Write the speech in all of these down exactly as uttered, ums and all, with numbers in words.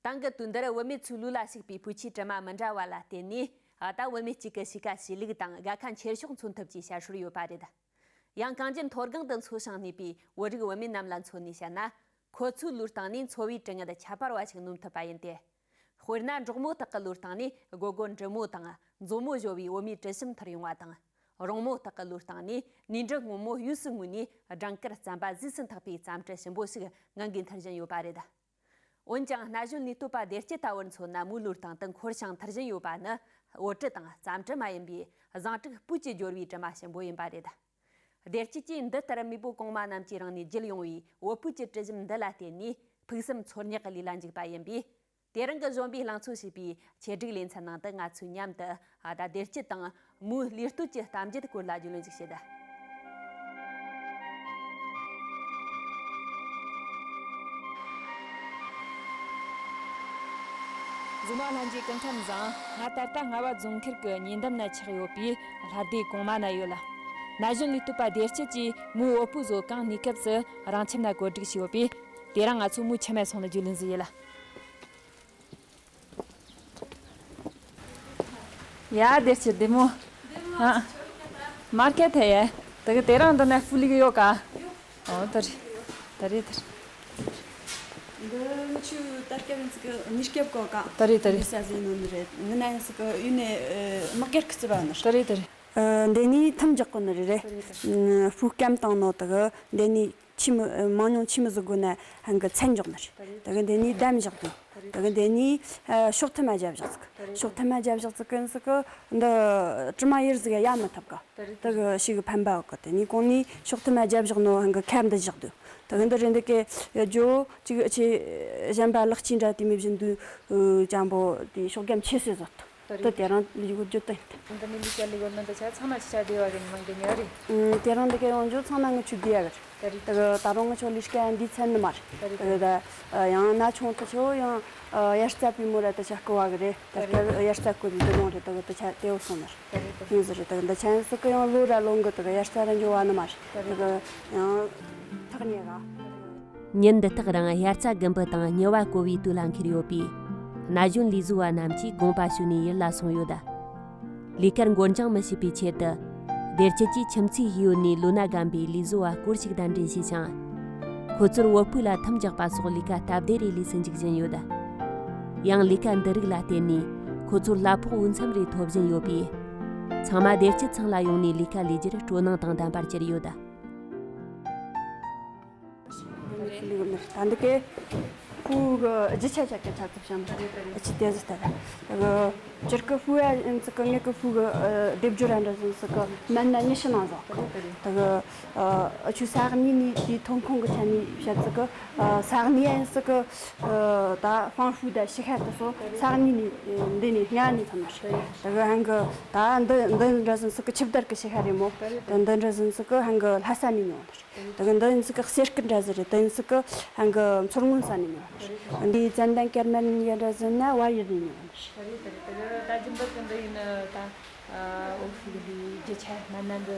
དེང་གི་དུས་འདིར་བུད་མེད་ཚོའི་ལུས་ལ་ཞུགས་པའི་བུ་ཆུའི་དྲི་མ་མི་འདྲ་བ་ལ་བརྟེན་ནས། ད་བུད་མེད་གཅིག་གི་གཤིས་ཀ་ཞི་ལུགས་དང་དགའ་ཁ་འཁྱེར་ཕྱོགས་མཚོན་ཐབས་ཀྱི་ཞར་ཧྲུལ་ཡོད་པ་རེད། ཡང་གངས་ཅན་མཐོ་སྒང་དུ་འཚོ་ཞིང་གནས་པའི་བོད་རིགས་བུད་མེད་རྣམས་ལ་མཚོན་ནས་བཤད་ན། ཁོ་ཚོའི་ལུས་སྟེང་ནས་འཚོ་བའི་དྲི་ངད་ཁྱད་པར་བ་ཞིག་སྣོམ་ཐུབ་པ་ཡིན་ཏེ། དཔེར་ན། འབྲོག་མོ་དག་གི་ལུས་སྟེང་ནས་སྒོར་སྒོར་འབྲི་མོ་དང་མཛོ་མོ་བཞོ་བའི་བོད་མིའི་དྲི་ཞིམ་འཐུར་ཡོང་བ་དང་། རོང་མོ་དག་གི་ལུས་སྟེང་ནས་ནས་འབྲུ་སྔོན་མོ་གཡུས་སུ་བརྔོས་ནས་སྦྲང་དཀར་རྩམ་པ་རྫས་སུ་འཐག་པའི་རྩམ་དྲི་ཞིམ་པོ་ཞིག་ངང་གིས་འཐུར་བཞིན་ཡོད་པ་རེད། འོན་ཀྱང་ན་གཞོན་ལུས་སྟོབས་པ་བདེ་སྐྱིད་ལྟ་བུར་མཚོན་ན། མོའི་ལུས་སྟེང་དུ་འཁོར་ཞིང་འཐུར་བཞིན་ཡོད་པ་ནི་བོད་དྲི་དང་རྩམ་དྲི་མ་ཡིན་པའི་བཟང་དྲུག་སྤོས་ཀྱི་སྦྱོར་བའི་དྲི་མ་ཞིམ་པོ་ཡིན་པ་རེད། བདེ་སྐྱིད་ཀྱིས་འདི་ལྟར་མེས་པོ་གོང་མ་རྣམས་ཀྱིས་རང་ནས་བརྒྱུད་ཡོང་བའི་བོད་ཕུག་གི་དྲི་ཞིམ་འདི་ལ་བརྟེན་ནས་ཕུགས་བསམ་འཚོལ་སྙེག་གི་ལས་ལ་འཇུག་པ་ཡིན་པས། དེ་རིང་གི་གཞོན་པའི་ལང་ཚོ་ཞེས་པའི་ཆེད་སྒྲིག་ལེ་ཚན་ནང་དུ་ང་ཚོས་མཉམ་དུ་ཨ་ད་བདེ་སྐྱིད་དང་མོའི་ལུས་སྟོབས་ཀྱི་གཏམ་རྒྱུད་སྐོར་ལ་རྒྱུས་ལོན་ཞིག་བྱེད། གཟིགས་མོ་ལྷན་རྒྱས་སྐུ་ཁམས་བཟང་། ང་ད་ལྟ་རྔ་བ་རྫོང་ཁུལ་གྱི་ཉེ་འདབས་ན་ཆགས་ཡོད་པའི་ལྷ་སྡེ་གོང་མ་ན་ཡོད་ལ། ན་གཞོན་ལུས་སྟོབས་པ་བདེ་སྐྱིད་ཀྱིས་མོའི་བོད་ཕུག་བཟོ་གང་གནས་སྐབས་སུ་རང་ཁྱིམ་ན་བཀོད་སྒྲིག་བྱས་ཡོད་པས། དེ་རིང་ང་ཚོ་མོའི་ཁྱིམ་ནས་སོང་ལ་རྒྱུས་ལོན་ཞིག་བྱེད་ལ། ཡ། བདེ་སྐྱིད་བདེ་མོ། ཨ། མར་ཁེ་ཐེ་ཡེ། དེ་གི་དེ་རིང་འདི་ན་ཧྥུ་ལི་གི་ཡོད་ཀ། ཨོ་དེ་རེད། དེ་རེད་དེ་རེད། འདི་ངི་ཆུ་ད་སྐབས་ཡིན་ཟིག་གི་མི་སྐྱབས་གོ་ཀ། དེ་རེད་དེ་རེད། འདི་ས་ཟིན་ནོ་ནི་རེད། ངི་ན་ཡིན་ཟིག་གི་ཡུན་ནས་དམག་སྒར་གི་རྩི་བ་ནི་རེད། དེ་རེད་དེ་རེད། ཨ། འདི་ནི་ཐུམ་རྒྱག་གོ་ནི་རེད་རེད། དེ་རེད་དེ་རེད། ཨ། ཧྥུ་སྐམ་བཏང་ནོ་དེ་གི་འདི་ནི། ཆི་མི་མང་ཉུང་ཆི་མི་ཟིག་དགོས་ན་ཧང་གི་ཚན་འཇོག་ནི་རེད། དེ་གི་འདི་ནས་འདམ་བཞག་དུས། དེ་གི་འདི་ནས་ཤོག་ཐུ་མ་རྒྱབ་བཞག་ཟིག། ཤོག་ཐུ་མ་རྒྱབ་བཞག་ཟིག་གི་ཟིག་གི་འདི་དྲི་མ་ཡེར་ཟིག་ཡ་མི་ཐུབ་གི། དེ་གི་ཞིག་ཕན་པ་གི། དེ་ནས་གོང་ནས་ཤོག་ཐུ་མ་རྒྱབ་བཞག་ནོ་ཧང་གི་ཁ་འདི་བཞག་དུས། དེ་གི་འདི་རེད། འདི་གི་ཡ་ཇོ་ཅིག་ཆེ་གཞན་པ་ལག་ཆི་འདྲ་དེ་མི་བཞིན་དུ་ཅང་པོ་དེ་ཤོག་རྒྱམ་ཆེ་སོས་བཟོ་ཐུབ། དེ་དེ་རིང་ལུས་གོ་རྒྱུ་དེ་ཡིན། འདི་ནི་ལུས་ཀ་ལུས་གོ་མི་འདི་ཆ་ཚང་མ་ཆ་བདེ་བ་གི་ནི་མང་གི་ཉོ་རེད། ཨུམ། དེ་རིང་འདི་ག་ཡོང་རྒྱུ་ཚང་མ་ངི་ཆུ་བདེ་ཡ་གི་རེད། དེ་གི་ད་རུང་ངི་ཆོ་ལུས་ཀ་འདི་ཚན་ནི་མ་རེད། དེ་གི་ད་ཡང་ན་ཆུང་དུ་ཆོ་ཡང་དབྱར་རྩྭ་པུས་མོ་ར་དེ་ཆ་ཀོ་བ་གི་རེད། དེ་གི་དབྱར་རྩྭ་ཀོ་རེད། དེ་རུང་རེད། དེ་གི་དེ་ཆ་དེ་བོ་སོང་ནི་རེད། ཡིན་ཟེར་རེད། དེ་གི་འདི་ཆ་ཡིན་ཟིག་གི་ཡང་ལོ་ར་ལོ་འགི་དེ་གི་དབྱར་རྩྭ་ར་འཇོ་བ་ནི་མ་རེད། དེ་གི་ཡང་ཐག་ཉེ་ག། ཉིན་འདི་དག་རིང་དབྱར་རྩྭ་དགུན་འབུ་དང་ཉི་བ་བསྐོལ་བའི་དུས་ལ་འཁེལ་ཡོད་པས། ན་གཞོན་ལས་བཟོ་བ་རྣམས་ཀྱིས་དགོངས་པ་ཞུས་ནས་ཡུལ་ལ་སོང་ཡོད། ལས་ཀར་འགོར་འགྱངས་མི་བྱེད་པའི་ཆེད་དུ། བདེ་སྐྱིད་ཀྱིས་ཁྱིམ་མཚེས་ཡུལ་ནས་ལོ་ན་རྒན་པའི་ལས་བཟོ་བ་སྐོར་ཞིག་གདན་འདྲེན་བྱས་ཤིང་། ཁོ་ཚོར་བོད་ཕུག་ལ་ཐུམ་རྒྱག་པ་སོགས་ལས་ཀ་སྟབས་བདེ་རེ་ལས་སུ་འཇུག་བཞིན་ཡོད། ཡང་ལས་ཀ་འདི་རིགས་ལ་བརྟེན་ནས་ཁོ་ཚོར་གླ་ཕོགས་འོས་འཚམ་རེ་ཐོབ་བཞིན་ཡོད་པས། ཚང་མ་བདེ་སྐྱིད་ཚང་ལ་ཡོང་ནས་ལས་ཀ་ལས་རྒྱུར་སྤྲོ་སྣང་དང་ལྡན་པར་གྱུར་ཡོད། ད་འདི་གའི་ཧྥུ་གི་རྒྱུ་ཆ་ཆ་གི་ཆ་ཚིག་བྱམས་ཨ་ཅི་དེ་ཟི་ལྟ་ར། ད་གི་ཅིར་གི་ཧྥུ་ཡ་ཨིན་ཙི་གི་ངེ་གི་ཧྥུ་གི་སྡེབ་སྦྱོར་ར་འདྲ་ཟིན་ཙི་གི་མན་ན་ཉི་ཤུ་ནང་ཟོག་གི། ད་གི་ཨ་ཆུ་ས་གནས་ནི་དེའི་ཐོན་ཁུངས་གི་ཆ་ནས་བཤད་ཙི་གི་ས་གནས་ཨིན་ཙི་གི་ད་ཧྥང་ཧྥུ་ད་ཤི་ཁ་དུ་སོ་ས་གནས་ནི་འདི་ནས་ང་ནས་ཐོན་ནི་རེད། ད་གི་ཧན་གི་ད་འདི་འདི་འདྲ་ཟིན་ཙི་གི་ཆིབས་དར་གི་ཤི་ཁ་རེད་མོ། ད་འདི་འདྲ་ཟིན་ཙི་གི་ཧན་གི་ལྷ་ས་ནས་ཉོ་ནི་རེད། དེ་གི་འདི་ཡིན་ཟིག་གི་གསེར་སྐུ་འདྲ་ཟིག་རེད། དེ་ཡིན་ཟིག་གི་ཧན་གི་མཚོ་སྔོན་ས་ནས་ཉོ་བ་རེད། འདི་ཙན་དན་ཀེར་མན་ཡ་འདྲ་ཟིག་ན་བ་ཡུལ་ནས་ཉོ་བ་རེད། རེད་དེ་རེད། དེ་གི་ད་རྒྱུན་པར་དེ་འདི་ཡིན་ན་ད་འོ་ཧྥུ་གི་འདི་རྒྱུ་ཆ་མ་ན་འདི་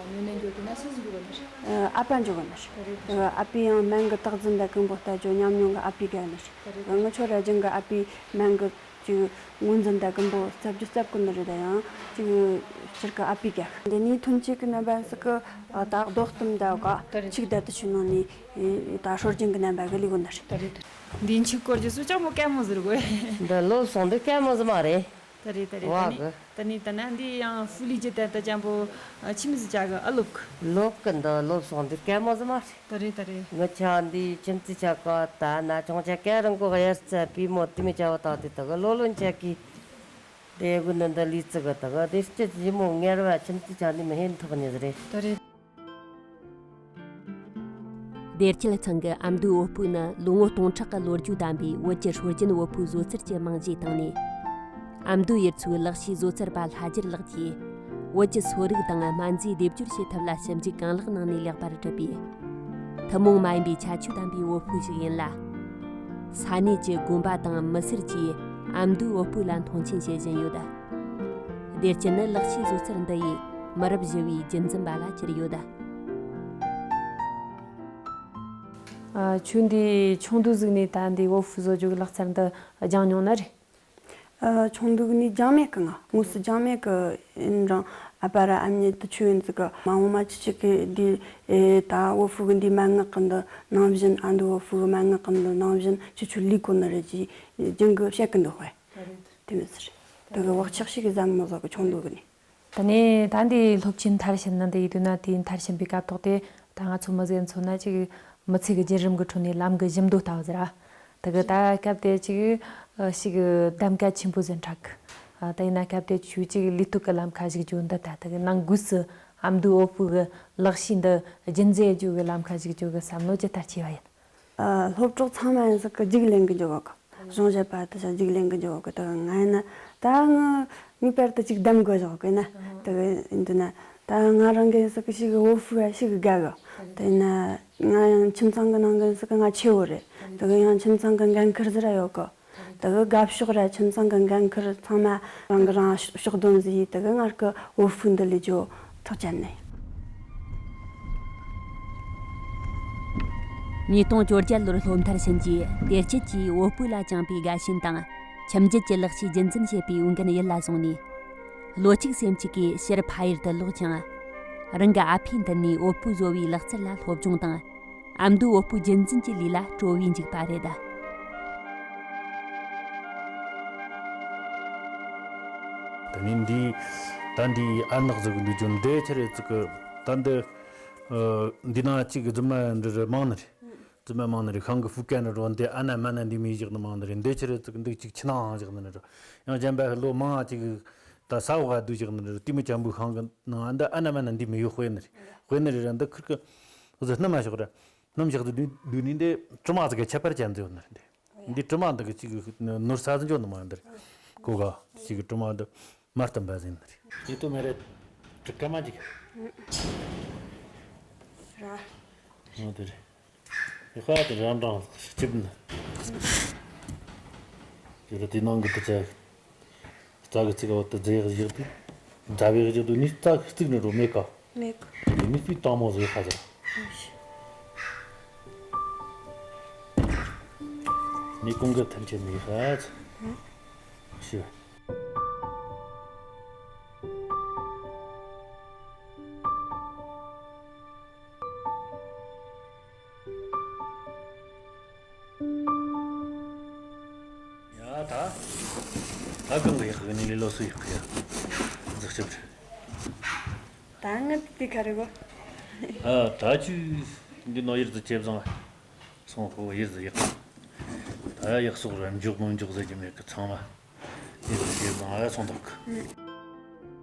ཉོ་ནས་འགྱོ་དུས་ན་སུ་ཟིག་འགྱོ་གི་ནི་རེད། ཨ་ཕ་འགྱོ་གི་ནི་རེད། རེད་དེ་རེད། ཨ་ཕའི་ཡང་མན་གི་རྟག་འཛིན་ད་ཀུན་པོ་ལྟ་ཇོ་ཉམས་མྱོང་གི་ཨ་ཕའི་ག་ནི་རེད། རེད་དེ་རེད། ངི་ཆོ་ར་རྒྱུན་གི་ཨ་ཕའི་མན་གི་ཅིག་ངོས་འཛིན་ད་ཀུན་པོ་རྩབ་རྒྱུ་རྩབ་ཀུན་ནི་རེད། ད་ཡང་ཅིག་སྤྱིར་གི་ཨ་ཕའི་ག་འདི་ནི་ཐོན་སྐྱེད་ཀྱི་རྣམ་པ་ཟིག་གི་ད་རྡོ་གཏུམ་ད་ག་ད་རེད། ཆིག་ད་དུ་ཆུ་ནང་ནས་ད་སྲོལ་རྒྱུན་གི་རྣམ་པ་གི་ལི་གོ་ནི་རེད། ད་རེད། འདི་ཆིག་སྐོར་གྱི་སུ་ཅང་མོ་ཀ་མོ་ཟེར་གོ། འདི་ལོབས་སོང་འདི་ཀ་མོ་ཟེར་མ་རེད། ད་རེད་ད་རེད། ད་ནི་ད་ནི་ད་ན་འདི་ཡང་ཧྥུ་ལི་ཇི་ད་ད་ཅང་པོ་ཆི་མི་ཟི་ཅག་གི་ཨ་ལོབ་གི། ལོབ་གི་འདི་ལོབས་སོང་འདི་ཀ་མོ་ཟེར་མ་རེད། ད་རེད་ད་རེད། ངི་ཆ་འདི་ཁྱིམ་མཚེས་ཆ་ག་ད་ན་ཆུང་ཆ་ཀ་རང་གོ་གཡར་ཚ་པི་མོ་དེ་མི་ཆ་བ་ད་དེ་ད་གི་ལོ་ལོན་ཆ་གི་དེ་གུ་ནི་འདི་ལི་ཙི་གི་ད་གི་དེ་སྐྱིད་ཡི་མོ་ངེར་བ་ཁྱིམ་མཚེས་ཆ་འདི་མི་ཧེན་ཐོག་ནི་ཟེར་རེད། ད་རེད། བདེ་སྐྱིད་ཚང་གི་ཨ་མདོའི་བོད་ཕུག་ནི་ལོ་ངོ་སྟོང་ཕྲག་གི་ལོ་རྒྱུས་ལྡན་པའི་བོད་ཀྱི་སྲོལ་རྒྱུན་བོད་ཕུག་བཟོ་རྩལ་གྱི་རྨང་གཞིའི་སྟེང་ནས། ཨ་མདོའི་ཡུལ་ཚོའི་ལག་ཤེས་བཟོ་རྩལ་པ་ལྷ་རྒྱལ་ལགས་ཀྱིས་བོད་ཀྱི་སོ་རིག་དང་སྨན་རྫས་སྡེབ་སྦྱོར་བྱེད་ཐབས་ལ་ཞིབ་འཇུག་གང་ལེགས་གནང་ནས་ལེགས་པར་གྲུབ་པས། ཐུན་མོང་མ་ཡིན་པའི་ཁྱད་ཆོས་ལྡན་པའི་བོད་ཕུག་ཞིག་ཡིན་ལ། ས་གནས་ཀྱི་དགོན་པ་དང་མི་སེར་གྱིས་ཨ་མདོའི་བོད་ཕུག་ལ་མཐོང་ཆེན་བྱེད་བཞིན་ཡོད། བདེ་སྐྱིད་ནི་ལག་ཤེས་བཟོ་རྩལ་འདི་ཡིས་མི་རབས་བཞི་བའི་རྒྱུན་འཛིན་པ་ལ་གྱུར་ཡོད། ཨ། ཁྱོད་འདི་ཆུང་དུས་ཟིག་ནས་ད་འདི་བོད་ཕྲུག་བཟོ་རྒྱུ་གི་ལག་རྩལ་འདི་སྦྱངས་མྱོང་ནི་རེད། ཨ། ཆུང་དུས་ནས་སྦྱངས་མེད་གི། ང་དངོས་སུ་སྦྱངས་མེད་གི་ཡིན་རུང་ཨ་ཕ་ར་ཨ་མྱེས་དུ་ཆུ་ཡིན་ཟིག་གི་མ་འོངས་མ་ཆི་ཆི་གི་འདི་ཨེ་ད་བོད་ཕྲུག་གི་འདི་མན་ངག་གི་འདི་ནང་བཞིན། ཨ། འདི་བོད་ཕྲུག་གི་མན་ངག་གི་འདི་ནང་བཞིན་ཆི་ཆི་ལས་གོ་ནི་རེད་ཅེས་རྒྱུན་གི་བཤད་གི་འདུག་ཧེ། དེ་མི་ཟེར། དེ་གི་བག་ཆགས་ཤིག་གི་ཟམ་མོ་ཟོག་གི་ཆུང་དུས་གི་ནས། དེ་ནས་ད་འདི་སློབ་ཆེན་མཐར་ཕྱིན་ནི་འདི་ཡིན་དུས་ན། དེའི་མཐར་ཕྱིན་པའི་སྐབས་ཐོག་དེ་ད་ང་ཚོ་མི་ཟེར་མཚོན་ན་ཅིག་མི་ཚེ་གི་བརྒྱུད་རིམ་གི་ཁྲོད་ནས་ལམ་གི་བཞི་མདོ་ལྟ་བུ་ཟེར་ར། དེ་གི་ད་སྐབས་དེ་ཅིག་ཨ་ཞིག་གདམ་ག་ཆེན་པོ་ཟིག་འཁྲབ་གི། ཨ། དེ་ཡིན་ན་སྐབས་དེ་ཁྱོད་ཅིག་ལུས་སྟོབས་གི་ལམ་ཁ་ཞུགས་རྒྱུ་འདི་ད་དེ་གི་ནང་སྒོས་སུ་ཨ་མདོའི་བོད་ཕྲུག་གི་ལག་ཤེས་འདི་རྒྱུན་འཛིན་རྒྱུ་གི་ལམ་ཁ་ཞུགས་རྒྱུ་གི་བསམ་བློ་ཇི་ལྟར་སྐྱེས་པ་ཡིན། ཨ། སློབ་གྲོགས་ཚང་མ་ཡིན་ཟིག་གི་རྒྱུགས་ལེན་གི་འཇུག་གི། གཞུང་ཞབས་པ་དེ་ཚོ་རྒྱུགས་ལེན་གི་འཇུག་གི། དེ་ང་ཡིན་ན་ད་ངི་ངེས་པར་དུ་ཅིག་གདམ་དགོས་བཞག་གི་ན། དེ་གི་ཡིན་དུས་ན་ད་ང་རང་གི་ཡིན་ཟིག་གི་ཞིག་གི་བོད་ཕྲུག་ཡ་ཞིག་གི་དགའ་གི། དེ་ཡིན་ན་ང་ཡང་ཁྱིམ་ཚང་གི་ནང་གི་ཡིན་ཟིག་གི་ང་ཆེ་བོ་རེད། དེ་གི་ཡང་ཁྱིམ་ཚང་གི་འགན་ཁུར་ཟིག་ར་ཡོད་གི། དེ་གི་དགའ་ཕྱོགས་ར་ཁྱིམ་ཚང་གི་འགན་ཁུར་ཚང་མ་རང་གི་རང་ཕྱོགས་སྡོམ་ཟིག་ཡིས། དེ་གི་ངར་གི་བོད་ཕྲུག་འདི་ལས་ཇོ་ཐག་བཅད་ནས། ཉིས་སྟོང་བཅོ་བརྒྱད་ལོར་སློབ་མཐར་ཕྱིན་རྗེས། དེར་ཆེད་ཀྱིས་བོད་ཕྲུག་ལ་བཅངས་པའི་དགའ་ཞེན་དང་། ཁྱིམ་རྒྱུད་ཀྱི་ལག་ཤེས་རྒྱུན་འཛིན་བྱེད་པའི་འོས་འགན་ཡིད་ལ་བཟུང་ནས། བློ་གཅིག་སེམས་གཅིག་གིས་ཕྱིར་ཕ་ཡུལ་དུ་ལོག་ཀྱང་། རང་གི་ཨ་ཕའི་མདུན་ནས་བོད་ཕྲུག་བཟོ་བའི་ལག་རྩལ་ལ་སློབ་སྦྱོང་དང་། ཨ་མདོའི་བོད་ཕྲུག་རྒྱུན་འཛིན་གྱི་ལས་ལ་སྤྲོ་བས་འཇུག་པ་རེད། ད་ནི་འདི་ད་འདི་ཨར་ནག་ཟིག་འདུག་རྒྱུ་འདི་ཆི་རེད་ཟིག་གི། ད་འདི་ཨ་འདི་ན་གཅིག་རྫུན་མ་འདི་རེད་མང་ནི་རེད། རྫུན་མ་མང་ནི་རེད། ཤང་གི་ཧྥུ་ཀན་རེད་རོ། འདི་ཨ་ན་མ་ན་འདི་མི་བཞག་ནི་མང་ནི་རེད། འདི་ཆི་རེད་ཟིག་གི་འདི་གཅིག་ཆི་ནའང་བཞག་ནི་རེད། ཡང་གཞན་པ་ལོ་མང་ཅིག་ད་ས་འོག་ག་སྡོད་བཞག་ནི་རེད། དེ་མི་ཅན་པོའི་ཤང་གི་ནང་འདི་ཨ་ན་མ་ན་འདི་མི་ཡོད། དཔེ་ནི་རེད། དཔེ་ནི་རེད་ར། འདི་ཁིར་གི་ཟི་སྣུམ་མ་ཞོག་ར། སྣུམ་ཞོག་ཏུ་སྡུད་སྡུད་ནི་འདི་དྲི་མ་ཟིག་གི་ཁྱད་པར་ཅན་ཟིག་ཡོད་ནི་རེད། འདི་དྲི་མ་འདི་གི་ཅིག་ནོར་ས་ཟིག་འཇོག་ནི་མ་འདི་རེད། གོ་ག་ཅིག་གི་དྲི་མ་འདི་མ་བསྟན་པ་ཟིན་ནི་རེད། ཡིད་དུ་མེད་རེད། དྲི་ཀ་མ་ཅིག་ར། འོ་དེ་རེད། ཡི་ཁ་དེ་རང་རང་གཅིག་ནི། ཡི་ཁ་དེ་ནང་གི་དེ་ཆ། རྩ་གི་རྩིག་འོག་ཏུ་རྫས་བཞག་དུས། རྫ་བས་བཞག་དུས་ནི་རྩ་གི་རྩིག་ནི་རོ་མེད་ཀ། མེད་ཀ། དེ་ནི་རྩིག་དྭངས་མོ་ཟིག་ཧ་ཟེར། ནི་ཀུན་དགའ་ཐམས་ཅད་ནི་ཧ་ཟེར། ཤི། ཡ་ད། ད་གང་གི་ཡག་གི་ནི་ལས་ལོ་སུ་ཡག་གི་ཡ། འཛག་ཅིབ་རེད། ད་ང་དེ་ག་རེ་གོ། ཨ་ད་ཅུ་འདི་ནོ་ཡིར་དུ་ཅེབ་བཟང་། སོང་ཁོ་ཡིར་དུ་ཡག། ད་ཡག་སོག་ར་འཇོག་མི་འཇོག་ཟེར་གྱི་མེད་གི་ཚང་མ། ཡིར་དུ་ཅེབ་བཟང་ཨ་སོང་དོག་གི།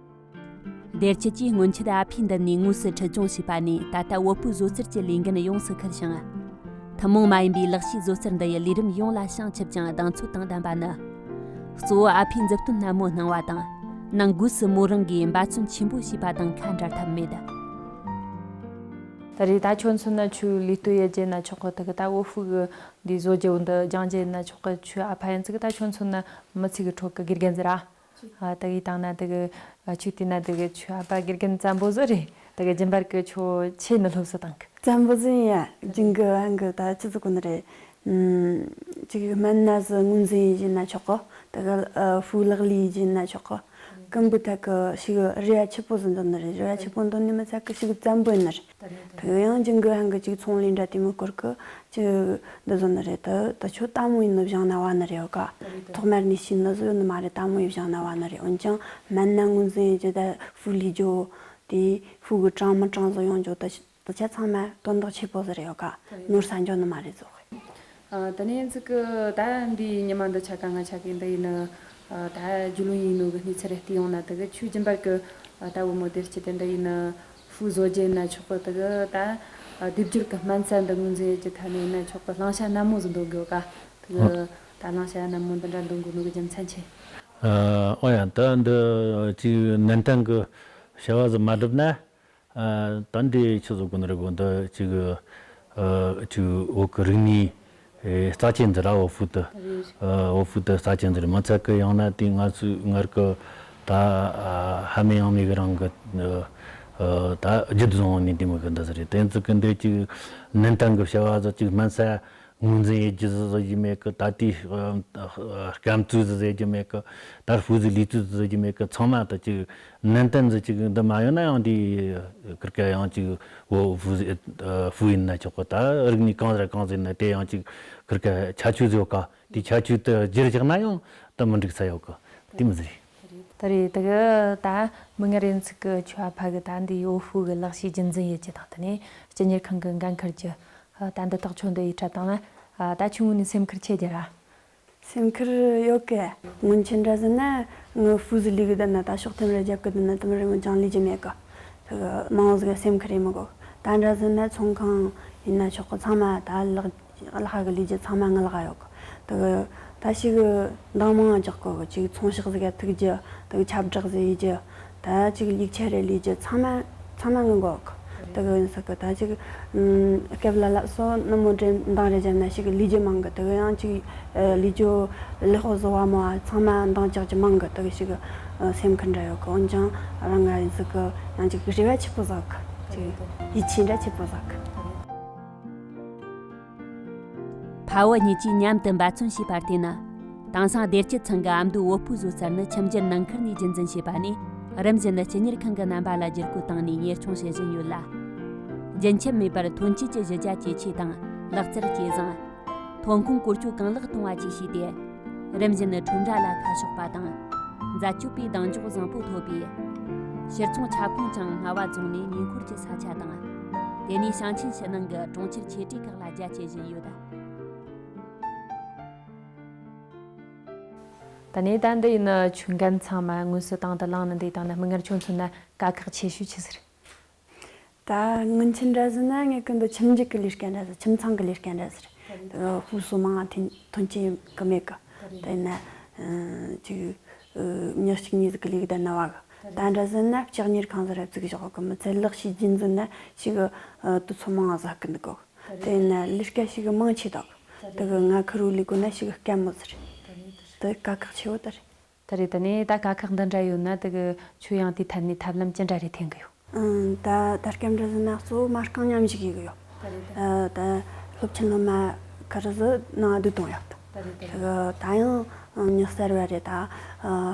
སྡེར་ཆུ་གྱིས་སྔོན་ཆད་ཨ་ཕའི་མདུན་ནས་དངོས་སུ་ཁྲིད་སྦྱོང་བྱས་པ་ནས། ད་ལྟ་བོད་ཕྲུག་བཟོ་རྩལ་གྱི་ལས་འགན་ཡོངས་སུ་འཁུར་ཞིང་། ཐུན་མོང་མ་ཡིན་པའི་ལག་ཤེས་བཟོ་རྩལ་འདི་ཡི་ལས་རིམ་ཡོངས་ལ་བྱང་ཆུབ་ཅིང་གདེང་ཚོད་དང་ལྡན་པ་ནི། གཙོ་བོ་ཨ་ཕའི་མཛུབ་སྟོན་སྣ་མོ་སྣང་བ་དང་། ནང་སྒོས་སུ་མོ་རང་གིས་འབད་བརྩོན་ཆེན་པོ་བྱས་པ་དང་ཁ་འབྲལ་ཐབས་མེད། ད་རེས་ད་ཁྱོད་མཚོན་ན་ཁྱོའི་ལུས་སྟོབས་ཡར་རྒྱས་ན་ཆོག་གི། དེ་གི་ད་བོད་ཕྲུག་གི་འདི་བཟོ་རྒྱུ་འདི་སྦྱང་རྒྱུ་ན་ཆོག་གི། ཁྱོའི་ཨ་ཕ་ཡིན་ཙི་གི་ད་ཁྱོད་མཚོན་ན་མི་ཚེ་གི་ཁྲོད་གི་དགེ་རྒན་ཟེར་ར། ཨ་ད་གི་བཏང་ན་དེ་གི་ཨ་ཁྱོད་བལྟས་ན་དེ་གི་ཁྱོའི་ཨ་ཕ་དགེ་རྒན་བཙན་པོ་ཟིག་རེད། དེ་གི་རྒྱུན་པར་གི་ཁྱོད་ཆེ་ནི་སློབ་གསོ་བཏང་གི། བཙན་པོ་ཟིག་ཡིན་ཡ། རྒྱུན་གི་ཨང་གི་ད་ཆི་ཟིག་གོ་ནི་རེད། ཨུམ། ཅིག་སྨན་སྣ་ཟིག་ངོས་འཛིན་ཡིན་ན་ཆོག་གི། དེ་གི་ཨ་ཕྲུག་ལག་ལེན་ཡིན་ན་ཆོག་གི། ཀུན་པོ་ཐད་གི་ཞིག་རེ་བ་ཆེ་པོ་ཟིག་འདོན་ནི་རེད། རེ་བ་ཆེ་པོ་འདོན་ནི་མི་ཚད་གི་ཞིག་བཙན་པོ་ཡིན་ནི་རེད། དེ་གི་ཡང་རྒྱུན་གི་ཨང་གི་ཅིག་ཚོང་ལས་འདྲ་དེ་མི་སྐོར་གི་ཅིག་འདི་ཟིག་ནི་རེད། ད་ད་ཁྱོད་ལྟད་མོ་ཡིན་ནི་སྦྱང་ན་བ་ནི་རེད་ཡོད་ཀ། ཐོག་མར་ནས་ཤེས་ནི་ཟིག་ཡོད་ནི་མ་རེད། ལྟད་མོ་ཡིན་སྦྱང་ན་བ་ནི་རེད། འོན་ཀྱང་སྨན་སྣ་ངོས་འཛིན་ཡིན་རྒྱུ་ད་ཕྲུག་ལས་རྒྱུ་དེ་ཕྲུག་གི་གྲངས་མི་གྲངས་ཟིག་ཡོང་རྒྱུ་ད། དེ་ཆ་ཚང་མ་དོན་དག་ཆེ་པོ་ཟིག་རེད་ཡོད་ཀ། ནོར་ས་འཇོག་ནི་མ་རེད་ཟོག་ཨ་དེ་ནས་ཟིག་གི་ད་འདིའི་ཉི་མ་འདི་ཆ་ག་ང་ཆ་གི་འདི་ཡིན་ནི། ཨ་ད་རྒྱུས་ལོན་ཡིན་ནོ་གི་གནས་ཚུལ་རེ་བལྟས་ཡོང་ན། དེ་གི་ཁྱོད་རྒྱུན་པར་གི་ཨ་ད་བུ་མོ་སྡེར་སྐྱིད་དེ་འདི་ཡིན་ནི་ཕྲུག་བཟོ་རྒྱུ་ཡིན་ན་ཆོག་གི། དེ་གི་ད་ཨ་སྡེབ་སྦྱོར་གི་སྨན་རྩྭ་འདི་ངོས་འཛིན་ཡེད་རྒྱུ་ཐ་ནས་ཡིན་ན་ཆོག་གི། བླང་བྱ་སྣ་མོ་ཟིག་འདོན་དགོས་ཀ། དེ་གི་ད་བླང་བྱ་སྣ་མོ་འདི་འདྲ་འདོན་དགོས་ནོ་གི་རྒྱུ་མཚན་ཆེ། ཨ་ཨོ་ཡ། ད་འདི་ཅིག་ནན་ཏན་གི་བྱ་བ་ཟིག་མ་བསྒྲུབས་ན། ཨ་ད་འདི་ཆི་ཟིག་གོ་ནི་རེད་གོ། འདི་ཅིག་ཨ་ཅིག་བོད་ཀྱི་རིག་གནས་ཨེ་རྩ་ཆེན་ཟིག་ར། བོད་ཕྲུག་དེ་ཨ་བོད་ཕྲུག་དེ་རྩ་ཆེན་ཟིག་རེད། མི་ཚད་གི་ཡང་ན་དེ་ང་ཚོའི་སྔར་གི་ད་ཨ་ཕ་མེས་ཡང་མེས་གི་རིང་གི་ཨ་ ཨ། ད་རྒྱུད་བཟང་བོ་ནས་དེ་མོ་གི་འདི་ཟིག་རེད། དེ་ཚོ་གི་འདི་ཅིག་ནན་ཏན་གི་བྱ་བ་ཟིག་ཅིག་སྨན་ས་ངོས་འཛིན་ཡེད་རྒྱུ་ཟིག་ཟེར་རྒྱུ་མེད་གི། ད་ལྟའི་སྐམ་བཙུགས་ཟིག་ཟེར་རྒྱུ་མེད་གི། ད་ཧྥུའུ་ཟིག་ལུས་བཙུགས་ཟིག་ཟེར་རྒྱུ་མེད་གི། ཚང་མ་ད་ཅིག་ནན་ཏན་ཟིག་ཅིག་འདི་མ་ཡོང་ན་ཡང་འདི་ཁིར་ཀ་ཡང་ཅིག་བོད་ཧྥུའུ་ཟིག་ཧྥུའུ་ཡིན་ན་ཆོག་གི། ད་རིག་གནས་གང་ཟིག་གང་ཟིག་ཡིན་ན་དེ་ཡང་ཅིག་ཁིར་ཀ་ཁྱད་ཆོས་ཟིག་ཡོད་ག། དེ་ཁྱད་ཆོས་དེ་བསྒྱུར་བཞག་ན་ཡང་ད་མི་འགྲིག་ས་ཡོད་གི། དེ་མོ་ཟིག་རེད། ད་རེད། དེ་གི་ད་མིག་སྔར་ཡིན་ཚིག་གི་ཆོས་ཕ་གི་ད་འདི་ཡོ་ཧྥུ་གི་ལག་ཤེས་རྒྱུན་འཛིན་ཡེད་རྒྱུ་དང་། དེ་ནས་སྤྱི་གཉེར་ཁང་གི་འགན་འཁུར་རྒྱུ། ད་འདི་དག་ཆོ་འདི་ཡི་ཁྲ་དང་ན། ད་ཆུང་ངུ་ནས་སེམས་ཁུར་ཆེ་རྒྱུ་ར། སེམས་ཁུར་ཡོད་གི། སྔོན་ཆད་འདྲ་ཟེར་ན་ངའི་ཧྥུའུ་ཟིག་ལུས་གི་བསྡད་ན། ད་ཕྱོགས་ཐེམ་རེ་རྒྱབ་གི་བསྡད་ན་དེ་མོ་རེ་ངོ་ཅང་ལུས་རྒྱུ་མེད་གི། དེ་གི་མང་བོ་ཟིག་སེམས་ཁུར་ཡེད་མི་དགོས། ད་འདྲ་ཟེར་ན་ཚོང་ཁང་ཡིན་ན་ཆོག་གི། ཚང་མ་ད་ལག་ལག་གི་ལས་རྒྱུ་ཚང་མ་ངའི་ལག་ཡོད་གི། དེ་གི་ད་ཞིག་འདང་མང་རྒྱག་གོ་གི། ཅིག་ཚོང་ཤག་ཟིག་ག་ཐུག་རྒྱུ། དེ་གི་ཁྱབ་བསྒྲགས་ཟིག་ཡེད་རྒྱུ། ད་ཅིག་ཡིག་ཆ་རེ་ལས་རྒྱུ། ཚང་མ་ཚང་མ་ངའི་མགོ་གི། དེ་གི་ཡིན་ས་གི། ད་ཅིག་ཨམ་སྐབས་ལ་ལ་སོ་ནུ་མོ་འདྲེ་འདང་རེ་བརྒྱབ་ན་ཞིག་ལས་རྒྱུ་མང་གི། དེ་གི་ཡང་ཅིག་ལས་རྒྱུ་ལས་ཧོ་བཟོ་བ་མོ་ཚང་མ་འདང་རྒྱག་རྒྱུ་མང་གི། དེ་གི་ཞིག་སེམས་ཁུར་འདྲ་ཡོད་གི། འོན་ཀྱང་རང་ང་ཡིན་ས་གི་ཡང་ཅིག་རེ་བ་ཆེ་པོ་ཟིག་གི། ཅིག་ཡིད་ཆེས་འདྲ་ཆེ་པོ་ཟིག་གི། ཕ་བུ་གཉིས་ཀྱིས་མཉམ་དུ་འབད་བརྩོན་བྱས་པར་བརྟེན་ན། དེང་སང་བདེ་སྐྱིད་ཚང་གི་ཨ་མདོའི་བོད་ཕྲུག་བཟོ་རྩལ་ནི་ཁྱིམ་རྒྱུད་ནང་ཁུལ་ནས་རྒྱུན་འཛིན་བྱས་པ་ནས། རིམ་བཞིན་སྤྱི་གཉེར་ཁང་གི་རྣམ་པ་ལ་བསྒྱུར་བཀོད་བཏང་ནས་གཉེར་སྐྱོང་བྱེད་བཞིན་ཡོད་ལ། རྒྱུན་ཆད་མེད་པར་ཐོན་སྐྱེད་ཀྱི་གཞི་རྒྱ་ཇེ་ཆེ་དང་ལག་རྩལ་ཇེ་བཟང་། ཐོན་ཁུངས་བཀོལ་སྤྱོད་གང་ལེགས་གཏོང་བ་བཅས་བྱས་ཏེ། རིམ་བཞིན་ཁྲོམ་ར་ལ་ཁ་ཕྱོགས་པ་དང་། འཛད་སྤྱོད་པའི་གདེང་འཇོག་བཟང་པོ་ཐོབ་པས། ཕྱིར་ཚོང་ཁྱབ་ཁོངས་ཀྱང་སྔ་བ་བཟུང་ནས་ཉེ་འཁོར་གྱི་ས་ཆ་དང་། དེ་ནས་ཞིང་ཆེན་ཕྱི་ནང་གི་གྲོང་ཁྱེར་ཆེ་གྲས་ཁག་ལ་རྒྱ་སྐྱེད་བཞིན་ཡོད། ད་ནས་ད་འདི་ཡིན་ན་ཆུ་འགན་ཚང་མ་དངོས་སུ་དང་དུ་བླངས་ནས་འདི་དང་ན། མིག་སྔར་ཁྱོད་མཚོན་ན་དཀའ་ཁག་ཆེ་ཤོས་ཆི་ཟིག་རེད། ད་སྔོན་ཆད་འདྲ་ཟེར་ན་ངས་ཀུན་ཏུ་ཁྱིམ་རྒྱུད་ཀྱི་ལས་ཀ་འདྲ་ཟེར། ཁྱིམ་ཚང་གི་ལས་ཀ་འདྲ་ཟེར། ཕུགས་སུ་མང་ཐོན་ཐོན་སྐྱེད་གི་མེད་གི། ད་ཡིན་ན་ཅིག་མྱི་གཅིག་གཉིས་ཟིག་གི་ལས་ཀ་ད་ན་བ་གི། ད་འདྲ་ཟེར་ན་སྤྱི་གཉེར་ཁང་ཟེར་ར་བཙུགས་བཞག་གི། མི་ཚད་ལག་ཤེས་རྒྱུན་འཛིན་ན་ཞིག་དུས་ཚོད་མང་ཟ་གི་འདུག་གི། དེ་ཡིན་ན་ལས་ཀ་ཞིག་མང་ཆེ་དག་དེ་གི་ང་ཁུར་བོ་ལས་དགོས་ན་ཞིག་དཀའ་མོ་ཟེར། དེ་དཀའ་ཁག་ཆེ་བོ་ད་རེད། ད་རེད། ད་ནས་ད་དཀའ་ཁག་འདི་འདྲ་ཡོད་ན་དེ་གི་ཁྱོད་ཡང་དེའི་ཐད་ནས་ཐབས་ལམ་ཅི་འདྲ་རེ་འཐེན་གི་ཡོད། ཨང་། ད་ད་སྐབས་འདྲ་ཟེར་ན་གཙོ་བོ་མ་རྐང་མཉམ་ཞུགས་ཡེད་གི་ཡོད། ད་རེད། ད་ད་སློབ་ཆེན་སློབ་མ་ཁུར་ཟིག་ནང་བསྡུ་གཏོང་ཡོད། ད་རེད། ད་དེ་གི་ད་ཡང་མྱི་གསར་བ་རེ་ད་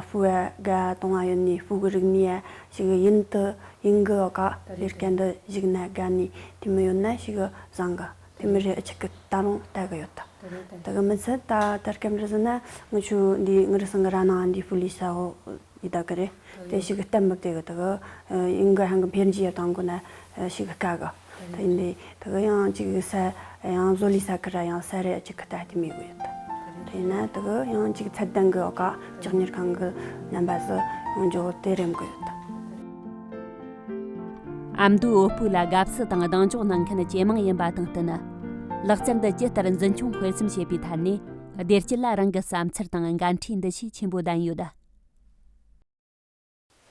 ཕུ་བ་དགའ་གཏོང་བ་ཡོད་ནི། ཕུ་གི་རིག་གནས་ཞིག་ཡིན་དུ་ཡིན་གི་ཡོད་ག། ད་རེད། ལས་ཀ་འདི་ཞུགས་ན་དགའ་ནི་དེ་མོ་ཡོད་ན་ཞིག་བཟང་གི། དེ་མོ་རེ་ཅིག་གི་ད་རུང་ལྟ་གི་ཡོད་ད། ད་གི་མི་ཚད་ད་ད་སྐབས་འདྲ་ཟེར་ན་ང་ཆུ་འདི་ངུ་རི་སང་གི་ར་ནང་འདི་ཕུ་ལི་ས་འོ་ཡི་ད་གི་རེད། དེ་ཞིག་གི་སྟབས་མི་བདེ་གི། ད་གི་ཡིན་གི་ཧང་གི་འཕེལ་འགྱུར་ཡོད་དང་གོ་ན་ཞིག་གི་དཀའ་གི། ད་ཡིན་དེ་ད་གི་ཡང་ཅིག་ས་ཡང་བཟོ་ལི་ས་གི་ར་ཡང་ས་རེ་ཅིག་གི་ད་དེ་མི་གི་ཡོད་ད། དེ་ན་ད་གི་ཡང་ཅིག་ཚད་ལྡན་གི་ཡོད་ག། སྤྱི་གཉེར་ཁང་གི་རྣམ་པ་ཟིག་ཡོང་རྒྱུ་དེ་རེམ་གི་ཡོད་ད། ཨ་མདོའི་བོད་ཕྲུག་ལ་དགའ་བསུ་དང་གདེང་འཇོག་གནང་མཁན་ཇེ་མང་ཡིན་པ་དང་བསྟུན། ལག་རྩལ་འདི་ཇི་ལྟར་འཛིན་སྐྱོང་སྤེལ་གསུམ་བྱེད་པའི་ཐད་ནས་བདེ་སྐྱིད་ལ་རང་གི་བསམ་འཆར་དང་འགན་འཁྲིའི་འདུ་ཤེས་ཆེན་པོ་ལྡན་ཡོད།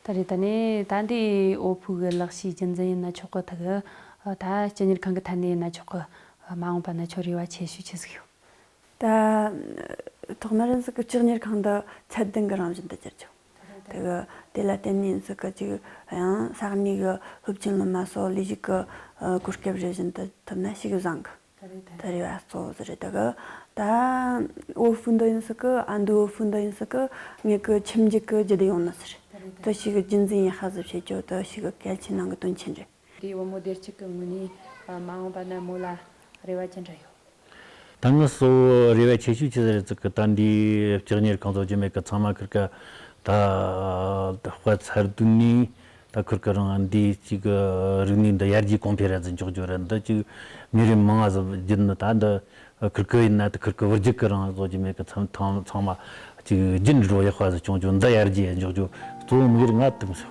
ད་རེས་ད་ནས་ད་འདི་བོད་ཕྲུག་གི་ལག་ཤེས་རྒྱུན་འཛིན་ཡིན་ན་ཆོག་གི། ད་གི་ད་སྤྱི་གཉེར་ཁང་གི་ཐད་ནས་ཡིན་ན་ཆོག་གི། མ་འོངས་པ་ན་ཁྱོད་རེ་བ་ཆེ་ཤོས་ཆི་ཟིག་ཡོད། ད་ཐོག་མར་ཟིག་གི་སྤྱི་གཉེར་ཁང་འདི་ཚད་ལྡན་གི་རང་བཞིན་དུ་གྱུར་ཆོག། དེ་གི་དེ་ལ་བརྟེན་ནས་ཟིག་གི་ཅིག་ཡང་ས་གནས་གི་སློབ་ཆེན་སློབ་མ་སོགས་ལས་ཞུགས་གི་གོ་སྐབས་རེ་བཞིན་དུ་ཐོབ་ན་ཞིག་བཟང་གི། ད་རེ་བ་གཙོ་བོ་ཟིག་རེད། ད་གི་ད་བོད་ཕྲུག་འདི་ཡིན་ཟིག་གི། ཨ་མདོའི་བོད་ཕྲུག་འདི་ཡིན་ཟིག་གི། ངེད་གི་ཁྱིམ་རྒྱུད་གི་རྒྱུད་ཡོང་ནི་ཟིག་རེད། ད་ཞིག་གི་རྒྱུན་འཛིན་ཡག་པ་ཟིག་བྱེད་རྒྱུ་ད་ཞིག་གི་གལ་ཆེ་ནང་གི་དོན་ཆེན་རེད། དེའི་བུ་མོ་བདེ་སྐྱིད་ཀྱི་ངོས་ནས་མ་འོངས་པ་ན་མོ་ལ་རེ་བ་ཅི་འདྲ་ཡོད། ད་ངས་གཙོ་བོ་རེ་བ་ཆེ་ཤོས་ཆི་ཟིག་རེད་ཟེར་གི། ད་འདི་སྤྱི་གཉེར་ཁང་བཟོ་རྒྱུ་མེད་གི། ཚང་མ་ཁུར་གི་ད་དཔེ་ཚར་དུས་ནས་ད་ཁུར་གི་རང་འདི་ཅིག་གི་རིག་གནས་འདི་ཡར་རྒྱས་གོང་འཕེལ་ར་ཟིག་འཇོག་རྒྱུ་རེད། འདི་ཅིག་མི་རེ་མང་ང་ཟིག་བརྒྱུད་ནི་ད་འདི། ཁུར་གི་ཡིན་ན་ད་ཁུར་གི་བུ་རྒྱུད་གི་རང་བཟོ་རྒྱུ་མེད་གི། ཚང་ཚང་ཚང་མ་ཅིག་རྒྱུན་འགྲོ་ཡག་པ་ཟིག་བྱུང་རྒྱུ། འདི་ཡར་རྒྱས་འཇོག་རྒྱུ་གཙོ་བོ་དམིགས་ཡུལ་ང་དེ་མོ་ཟིག།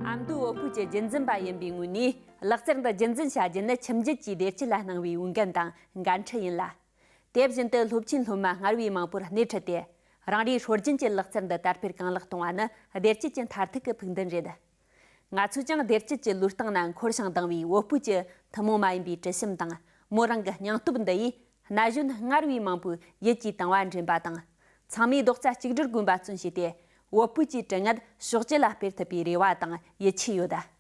ཨ་མདོའི་བོད་ཕྲུག་གི་རྒྱུན་འཛིན་པ་ཡིན་པའི་ངོས་ནས། ལག་རྩལ་འདི་རྒྱུན་འཛིན་བྱ་རྒྱུ་ནི་ཁྱིམ་རྒྱུད་ཀྱི་བདེ་སྐྱིད་ལ་གནང་བའི་འོས་འགན་དང་འགན་འཁྲི་ཡིན་ལ། དེ་བཞིན་དུ་སློབ་ཆེན་སློབ་མ་སྔར་བས་མང་པོར་སྣེ་ཁྲིད་དེ། རང་རེའི་སྲོལ་རྒྱུན་གྱི་ལག་རྩལ་འདི་དར་སྤེལ་གང་ལེགས་གཏོང་བ་ནི་བདེ་སྐྱིད་ཀྱི་མཐར་ཐུག་གི་ཕུགས་འདུན་རེད། ང་ཚོས་ཀྱང་བདེ་སྐྱིད་ཀྱི་ལུས་སྟེང་ན་འཁོར་ཞིང་ལྡང་བའི་བོད་ཕྲུག་གི་ཐུན་མོང་མ་ཡིན་པའི་དྲི་ཞིམ་དང་མོ་རང་གི་སྙིང་སྟོབས་འདི་ཡིས། ན་གཞོན་སྔར་བས་མང་པོས་ཡིད་ཀྱིས་དུང་བ་འདྲེན་པ་དང་། ཚང་མས་རྡོག་རྩ་གཅིག་སྒྲིལ་དགོན་པ་བཙུན་བྱས་ཏེ། བོད་ཕུད་ཀྱི་དྲི་ངད་ཕྱོགས་བཅུ་ལ་སྤེལ་ཐུབ་པའི་རེ་བ་དང་ཡིད་ཆེས་ཡོད།